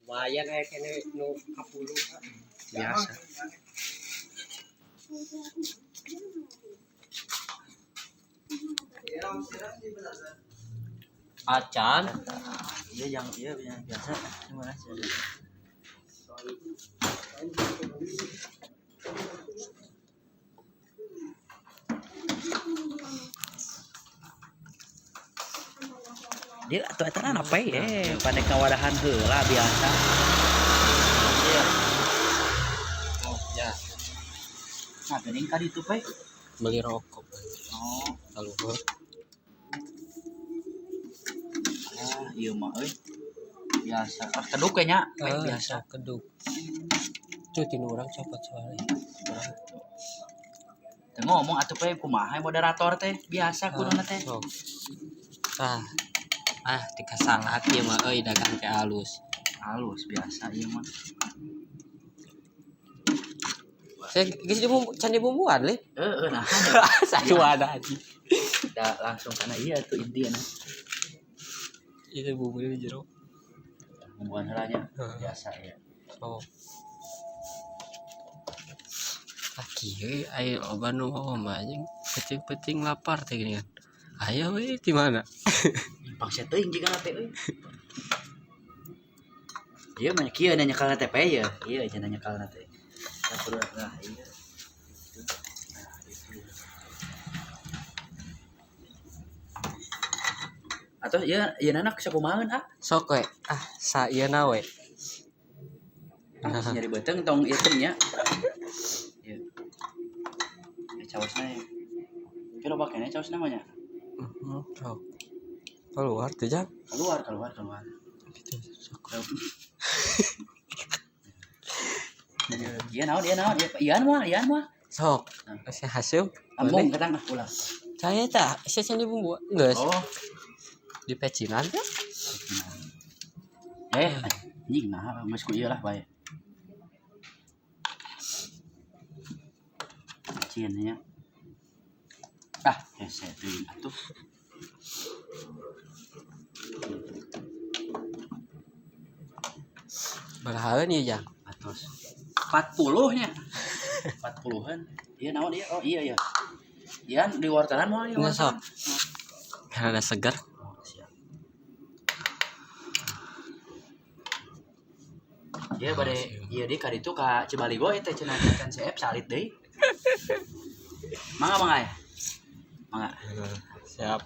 Lumayan aya keneh nu kapuluh. Biasa. Acan. Iya yang iya yang biasa gimana sih? Dia atuh eta apa ya? Pandek ngawadahan heula biasa. Iya. Oh, ya. Nah, geuning ka ditu pe. Beli rokok. Oh, Kaluhur. Ah, ieu mah euy. Biasa. Ah, keduk we nya, pe Ah, biasa. Keduk. Tuh tinu urang copot soalnya. Teu ngomong atuh pe kumaha moderator teh biasa kuduna teh. Sok. Ah. Ah, dikasalat ieu mah euy dagang teh halus. Halus biasa ieu mah. Saya geus dibumbu can dibumbuan leh. Heeh, nah. Sacuana anjing. Da langsung kana ieu tuh intina. Itu bumbu di jero. Bumbuan heula nya. Heeh. Biasa ya. Oh. Ah, kieu aya loba nu mah anjing peuting-peuting lapar teh gini kan. Aya we di mana? Pangsa teuing jigana teh euy. Ieu mah kieu nanya kalna teh pe ya. Ieu cenah nanya kalna teh. Tah kudu nah ieu. Nah, itu. Atau ieu ieu nanak sakumaheun ah? Sok we. Ah, sa ieu na we. Ah, nyari beuteung tong ieu teh nya. Ieu. Eh caosna ya. Tapi loba keneh caosna mah nya. Sok. Keluar tuh jang. Keluar, keluar, keluar. Gitu, sok. Iya naon, iya naon, iya mah, iya mah. Sok. Saya hasil. Ambung ketang ah ulah. Saya tak, saya can dibumbu. Geus. Oh. Di pecinan teh. Eh, anjing nah geus ku ieu lah bae. Pecin nya. Ah, hese teuing atuh. Barahaeun ieu jang? Atos. 40 nya. 40-an. Iya naon ieu? Oh iya iya. Iya di wortelan moal ieu. Nya sok. Karena segar. Oh, siap. Iya bade ieu deui ka ditu ka Cibaligo teh cenah can CF salit deui. Mangga mangga ya. Mangga. Siap.